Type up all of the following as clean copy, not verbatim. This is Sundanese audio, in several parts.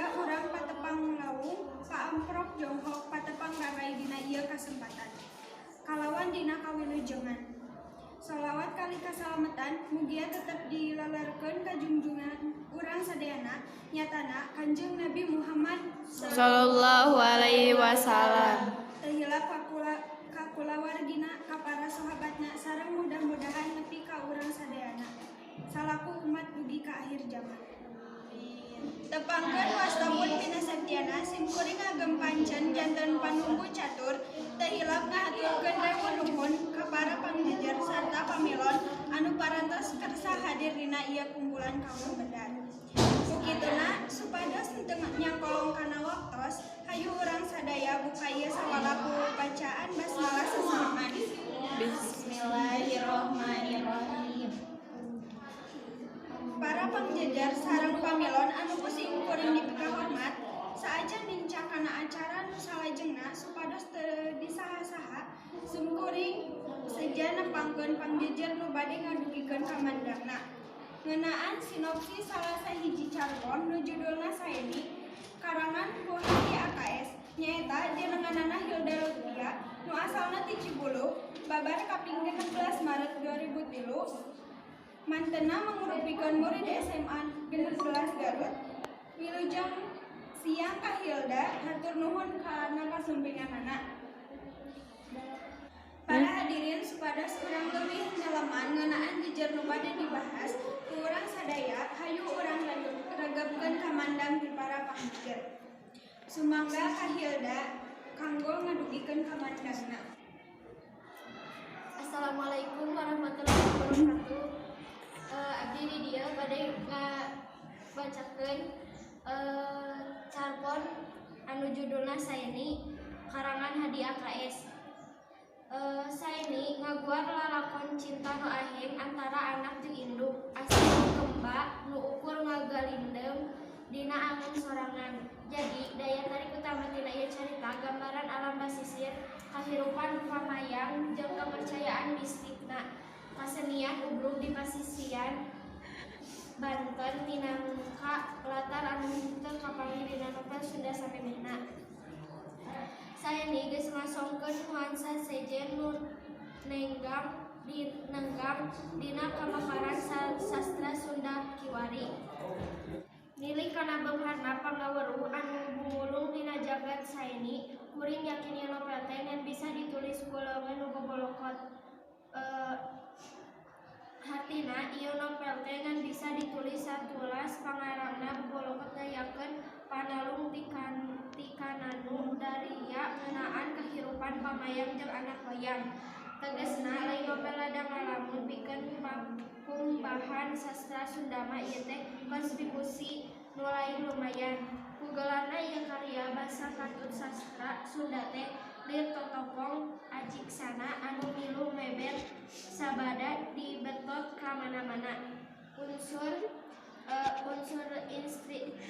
Mugia urang patepang lawung paamprok jonghok patepang rarai dina ieu kasempatan. Kalawan dina kawilujengan. Solawat kali kasalametan mugia tetep dilelerkeun ka junjungan urang sadayana, nyatana Kanjeng Nabi Muhammad Sallallahu alaihi wasallam. Teu hilap ka kulawargina, ka para sahabatna, sareng mudah-mudahan nepi ka urang sadayana salaku umat dugi ka akhir zaman. Tepangkeun wasta pun Vina Septiana, simkuring ngagem pancen janten panumbu catur. Teu hilap ngahaturkeun rewu nuhun ka para pangjejer sarta pamilon anu parantos kersa hadir dina ieu kumpulan kaum bedar. Ku kituna, supados henteu nyangkolong kana waktos, hayu urang sadaya buka ieu sawala ku bacaan basmalah sasarengan. Bismillahirrahmanirrahim. Para pangjejer sareng pamilon anu ku simkuring dipikahormat, saacan nincak kana acara nu salajengna, supados teu disaha-saha, simkuring seja nepangkeun pangjejer nu bade ngadugikeun kamandangna ngeunaan sinopsis salah sahiji carpon nu judulna Saeni karangan ku Hadi AKS, nyaeta jenenganana Hilda Lutfia nu asalna ti Cibulu, babar kaping 16 Maret 2003, mantena mangrupikeun murid SMA 16 Garut. Wilujeng siang ka Hilda, hatur nuhun kana kasumpinganana. Para hadirin, supados urang leuwih nyeleman ngeunaan jejer nu bade dibahas ku urang sadaya, hayu urang regepkeun kamandang ti para pangjejer. Sumangga ka Hilda kanggo ngadugikeun kamandangna. Assalamualaikum warahmatullahi wabarakatuh. Abdi di dieu bade ngabacakeun carpon anu judulna Saeni karangan Hadi AKS. Saeni ngaguar lalakon cinta nu aheng antara anak jeung induk asli kemba nu ukur ngagalindem dina angen sorangan. Jadi daya tarik utama tina ieu carita gambaran alam basisir, kahirupan pamayang jeung kepercayaan mistikna. Kasenian ubrug di pasisian Banten minangka latar anu henteu kapanggih dina novel Sunda samemehna. Saeni geus ngasongkeun nuansa sejen nu nenggam dina kamekaran sastra Sunda kiwari. Nilik kana beungharna pangaweruh anu gumulung dina jagat Saeni, kuring yakin ieu novel teh ngan bisa ditulis ku leungeun nu bobolokot. Hartina ieu novel teh ngan bisa ditulis satulas pangarangna bobolokot ngayakeun panalung tikananu daria ngeunaan kahirupan pamayang jeung anak hoyang. Tegesna, lain novel lada ngalamun, pikeun pangkumbahan sastra Sunda mah ieu teh kontribusi nu lain lumayan. Ku gelarna ieu karya basa katut sastra Sunda teh lir totopong ajiksana anu milu meber sabada dibetot ka mana-mana. Unsur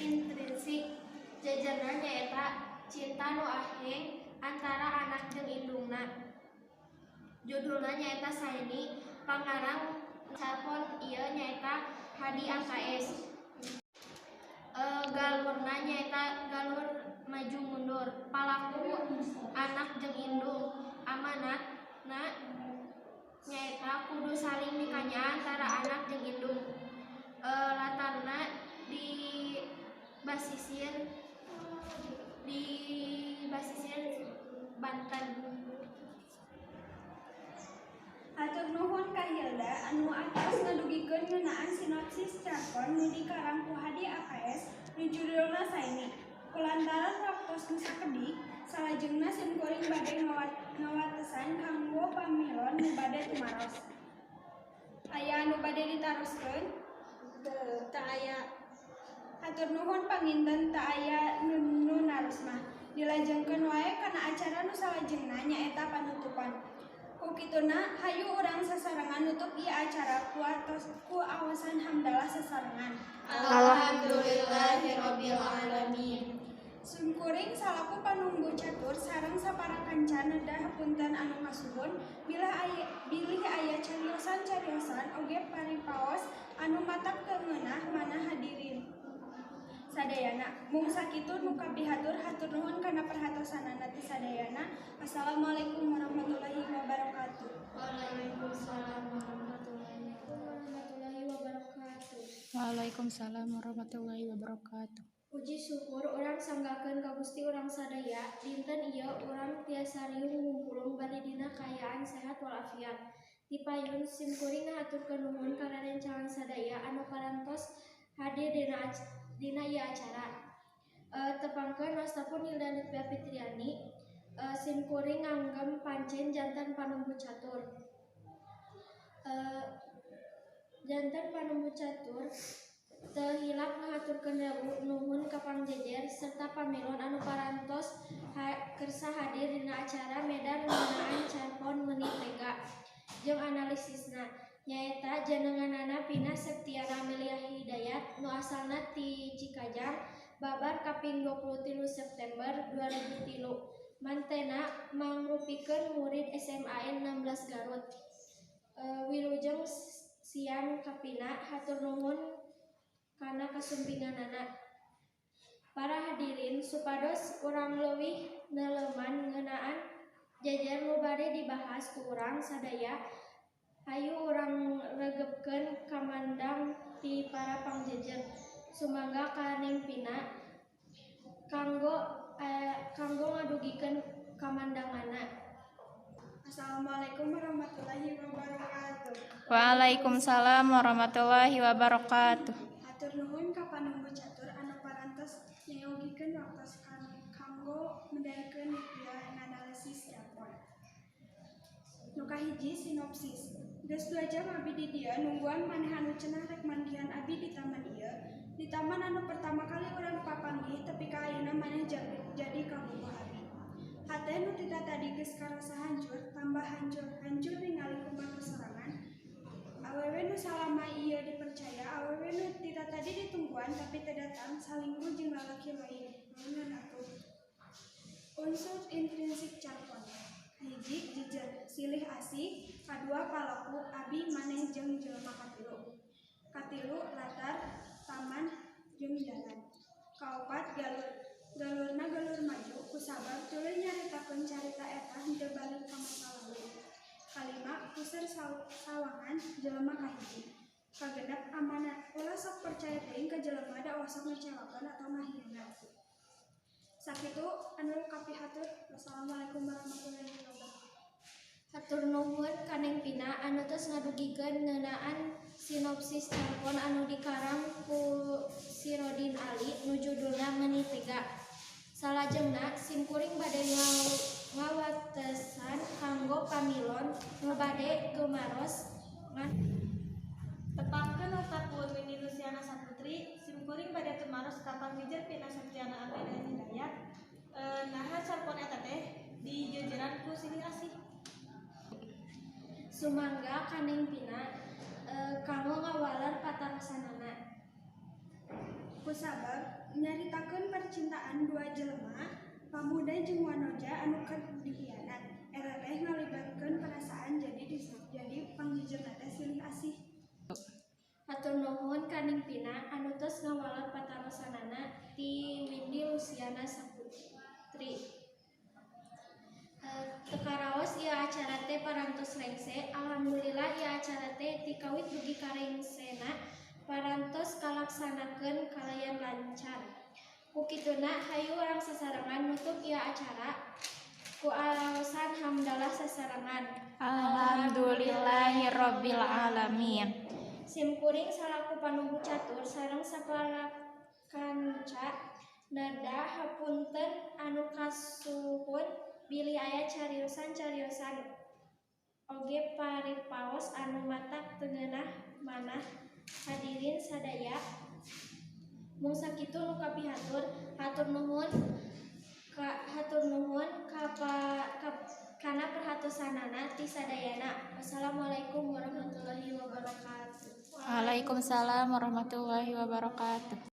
intrinsik jejerna nyaeta cinta nu aheng antara anak jeung indungna. Judulna nyaeta Saeni, pangarang carpon ieu nyaeta Hadi AKS. Galurna nyaeta galur maju mundur. Palaku anak jeung indung. Amanatna nyaeta kudu saling mikanyaah antara anak jeung indung. Latarna di basisir Banten. Hatur nuhun ka Hilda anu atos ngadugikeun ngeunaan sinopsis carpon nu dikarang ku Hadi AKS nu judulna Saeni. Kulantaran waktos nu sakedik, salajengna simkuring bade ngawatesan kanggo pamilon nu bade tumaros. Aya anu bade ditaroskeun? Teu aya. Hatur nuhun, panginten teu aya nu naros mah. Dilajengkeun wae kana acara nu salajengna, nyaeta panutupan. Ku kituna, hayu urang sasarengan nutup ieu acara ku aosan hamdalah sasarengan. Alhamdulillahirabbil alamin. Simkuring salaku panumbu catur sareng sapara kanca nedah hapunten anu kasuhun bilih aya cariosan-cariosan oge paripaos anu matak teu ngeunah manah hadirin. Sadayana. Mung sakitu nu kapihatur, hatur nuhun kana perhatosanana ti sadayana. Assalamualaikum warahmatullahi wabarakatuh. Waalaikumsalam warahmatullahi warahmatullahi wabarakatuh. Waalaikumsalam warahmatullahi wabarakatuh. Puji syukur urang sanggakeun ka Gusti urang sadaya, dinten ieu urang tiasa riung ngumpulung bari dina kaayaan sehat walafiat. Di payun simkuring ngahaturkeun nuhun ka rerencangan sadaya anu parantos hadir dina ieu acara. Tepangkeun wasta pun Nilda Lutfia Fitriani, simkuring nganggem pancen janten panumbu catur. Janten panumbu catur teu hilap ngahaturkeun nuhun ka pangjejer serta pamilon anu parantos kersa hadir dina acara medar ngeunaan carpon Meuni Tega jeung analisisna, nyaeta jenenganana Pina Septiana Amelia Hidayat nu asalna ti Cikajang, babar kaping 23 September 2003, mantena mangrupikeun murid SMAN 16 Garut. Wilujeng siang ka Pina, hatur nuhun kana kasumpinganana. Para hadirin, supados urang leuwih neleuman ngeunaan jejer nu bade dibahas ku urang sadaya, hayu urang regepkeun kamandang ti para pangjejer. Sumangga ka Neng Pina kanggo ngadugikeun kamandanganna. Assalamualaikum warahmatullahi wabarakatuh. Waalaikumsalam warahmatullahi wabarakatuh. Hatur nuhun ka panumbu catur anu parantos nyayogikeun waktos kanggo medarkeun ieu analisis carpon. Nu kahiji, sinopsis. Geus 2 jam abi di dieu nungguan maneh anu cenah rek manggihan abi di taman ieu. Di taman anu pertama kali urang papanggih tepi ka ayeuna maneh jadi kabogoh abi. Hate nu ti tatadi geus karasa hancur, tambah hancur, hancur ningali kumaha sorangan. Awewe nu salama ieu dipercaya, awewe nu ti tatadi ditungguan tapi teu datang, salingkuh jeung lalaki lain. Naonan atuh. Unsur intrinsik carpon. Hiji, jejer, silih asih. Kadua, palaku, abi, maneh jeung jelema katilu. Katilu, latar, taman jeung jalan. Kaopat, galur. Galurna galur maju kusabab tuluy nyaritakeun carita eta henteu balik ka masa lalu. Kalima, puser sawangan jelema kahiji. Kagenep, amanat. Ulah sok percaya teuing ka jelema da osok ngecewakeun atau ngahianat. Sakitu anu kapihatur. Wassalamualaikum warahmatullahi wabarakatuh. Hatur nuhun ka Neng Pina anu tos ngadugikeun ngeunaan sinopsis carpon anu dikarang ku Sirodin Ali nu judulna Meuni Tega. Salajengna simkuring bade ngawatesan kanggo pamilon nu bade tumaros ngan Tepangkeun wasta pun Windy Luciana Saputri, simkuring bade tumaros ka pangjejer Pina Septiana Amelia Hidayat. Naha carpon eta teh dijejeran ku silih asih? Sumangga ka Neng Pina kanggo ngawaler patarosanana. Kusabab nyaritakeun percintaan dua jelema, pamuda jeung wanoja anu keur dihianat. Eta teh ngalibatkeun perasaan jadi pangjejerna teh silih asih. Hatur nuhun ka Neng Pina anu tos ngawaler patarosanana ti Windy Luciana Saputri. Teu karaos ieu acara teh parantos rengse. Alhamdulillah ieu acara teh ti kawit dugi ka rengsena parantos kalaksanakeun kalayan lancar. Ku kituna hayu urang sasarengan nutup ieu acara ku alasan hamdalah sasarengan. Alhamdulillahirabbil alamin. Simkuring salaku panumbu catur sareng saparakanca nerda hapunten anu kasuhun bilih aya cariosan-cariosan oge paripaos anu matak teu ngeunah manah hadirin sadaya. Mung sakitu nu kapihatur, hatur nuhun kana perhatosanana ti sadayana. Wassalamualaikum warahmatullahi wabarakatuh. Waalaikumsalam warahmatullahi wabarakatuh.